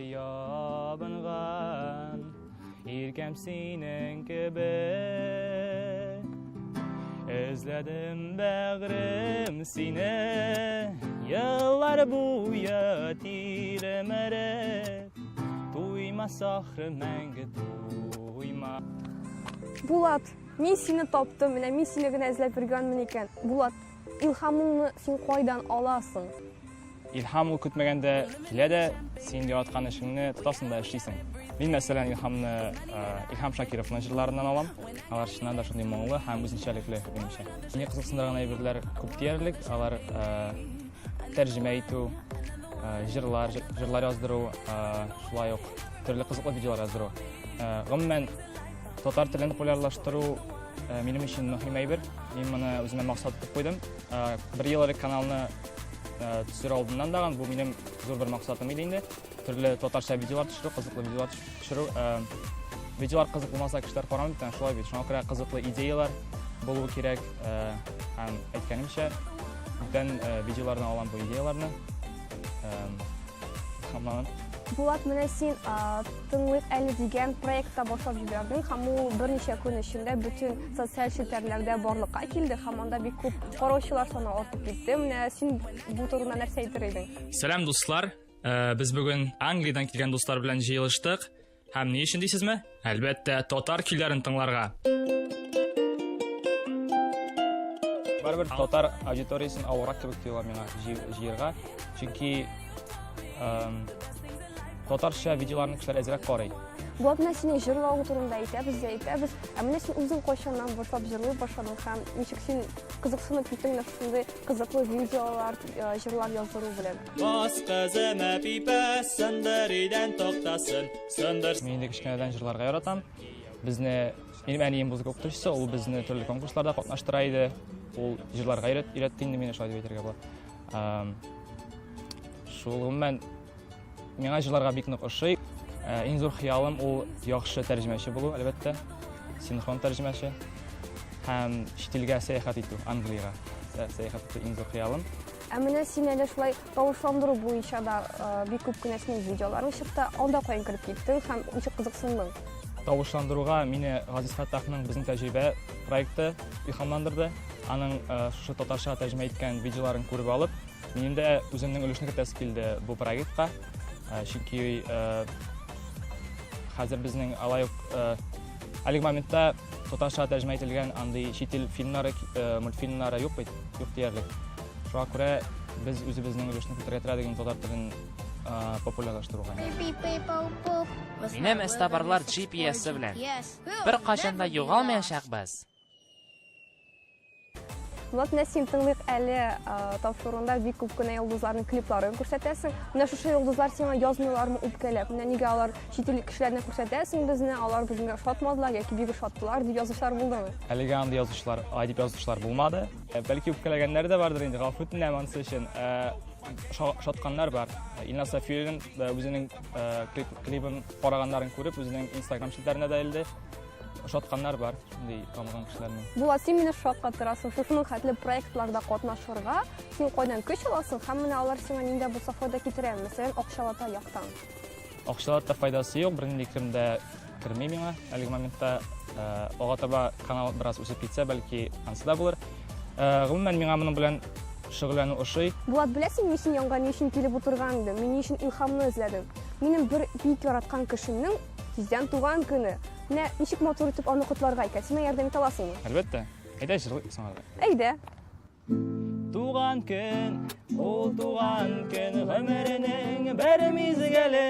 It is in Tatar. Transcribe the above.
Ябынган иркәм синең кебек. Эзләдем бәгърем сине, еллар буе тилмереп, туймас ахры мәңге туйма. Булат, мин сине таптым, менә мин сине генә эзләп йөргәнмен икән. Булат, илһамыңны син кайдан аласың? Илһам ул көтмәгәндә килә дә, син яраткан эшеңне тотасың да эшлисең. Мин, мәсәлән, Илһамны э, Илһам Шакировның җырларыннан алам. Алар чыннан да шундый моңлы һәм үзенчәлекле, минемчә. Мине кызыксындырган әйберләр күп диярлек. Алар э, тәрҗемә итү, э, җырлар, җырлар яздыру, шулай ук төрле кызыклы видеолар яздыру. Гомумән, татар телен популярлаштыру минем өчен мөһим әйбер. Мин моны үземә максат итеп куйдым. Бер ел элек каналны төшерер алдыннан дагын бу минем зур бер максатым иде инде. Төрле татарча видеолар төшерү, кызыклы видеолар төшерү. Видеолар кызык булмаса, кешеләр карамый бит, шулай бит. Шуңа күрә кызыклы идеялар булуы кирәк. Һәм әйткәнемчә, бүтән видеолардан алам бу идеяларны. Илһамланып. Булат, менә син Тыңлыйк әле дигән проектта башлап җибәрдең һәм ул берничә көн эчендә бөтен социаль челтәрләрдә барлыкка килде һәм анда бик күп караучылар саны артып китте. Менә син бу турында нәрсә әйтер идең? Сәлам, дуслар! Без бүген Англиядән килгән дуслар белән җыелыштык. Һәм ни өчен дисезме? Әлбәттә, татар көйләрен тыңларга. Барыбер татар аудиториясен авыррак кебек тоела миңа җыерга, чөнки татарча видеоларны кешеләр әзрәк карый. Булат, менә синең җырлавың турында әйтәбез дә әйтәбез. Ә менә син үзең кайчаннан башлап җырлый башладың һәм ничек син кызыксынып киттең менә шушындый кызыклы видеолар, җырлар яздыру белән? Бас кызым әпипә, сындыр идән тактасын, сындыр. Мин инде кечкенәдән җырларга яратам. Безне минем әнием музыка укытучысы, ул безне төрле конкурсларда катнаштыра иде. Ул җырларга өйрәтте инде мине, шулай дип әйтергә була. Шул гомумән миңа җырларга бик нык ошый. Иң зур хыялым ул яхшы тәрҗемәче булу, әлбәттә. Синхрон тәрҗемәче. Һәм чит илгә сәяхәт итү, Англиягә сәяхәт итү иң зур хыялым. Ә менә син әле шулай тавышландыру буенча да бик күп кенә синең видеоларың чыкты. Анда каян кереп киттең һәм ничек кызыксындың? Тавышландыруга мине Газиз Фәттахның Безнең тәҗрибә проекты илһамландырды. Аның шушы татарча тәрҗемә иткән видеоларын күреп алып, минем дә үземнең өлешне кертәсе килде бу проектка. Чөнки хәзер безнең алай ук әлеге моментта татарча тәрҗемә ителгән андый чит ил фильмнары, мультфильмнары юк бит, юк диярлек. Шуңа күрә без үзебезнең өлешне кертергә теләдек инде татар телен популярлаштыруга. Минем эзтабарлар GPS-ы белән. Беркайчан да югалмаячакбыз. Булат, менә син тыңлыйк әле тапшыруында бик күп кенә йолдызларның клипларын күрсәтәсең. Менә шушы йолдызлар сиңа язмыйлармы үпкәләп? Менә нигә алар чит ил кешеләренә күрсәтәсең безне, алар безгә ошатмадылар яки бик ошаттылар дип язучылар булдымы? Әлегә андый язучылар, алай дип язучылар булмады. Бәлки үпкәләгәннәр дә бардыр инде, гафу үтенәм анысы өчен. Ошатканнар бар. Илназ Сафиуллин үзенең клибын караганнарын күреп, үзенең Инстаграм челтәренә дә элде. Ошатканнар бар, шундый танылган кешеләрне. Булат, син мине шаккатырасың. Шушының хәтле проектларда катнашырга син кайдан көч аласың һәм менә алар сиңа нинди дә булса файда китерәме? Мәсәлән, акчалата яктан. Акчалата файдасы юк, бернинди керем дә керми миңа әлеге моментта. Алга таба канал бераз үсеп китсә, бәлки ансы да булыр. Гомумән, миңа моның белән шөгыльләнү ошый. Булат, беләсеңме, мин синең янга ни өчен килеп утырган идем? Мин ни өчен Илһамны эзләдем? Минем бер бик яраткан кешемнең тиздән туган көне. Менә ничек матур итеп аны котларга икән? Син миңа ярдәм итә аласыңмы? Әлбәттә. Әйдә, җырлыйк соң әле. Әйдә. Туган көн, ул туган көн, гомеренең бер мизгеле.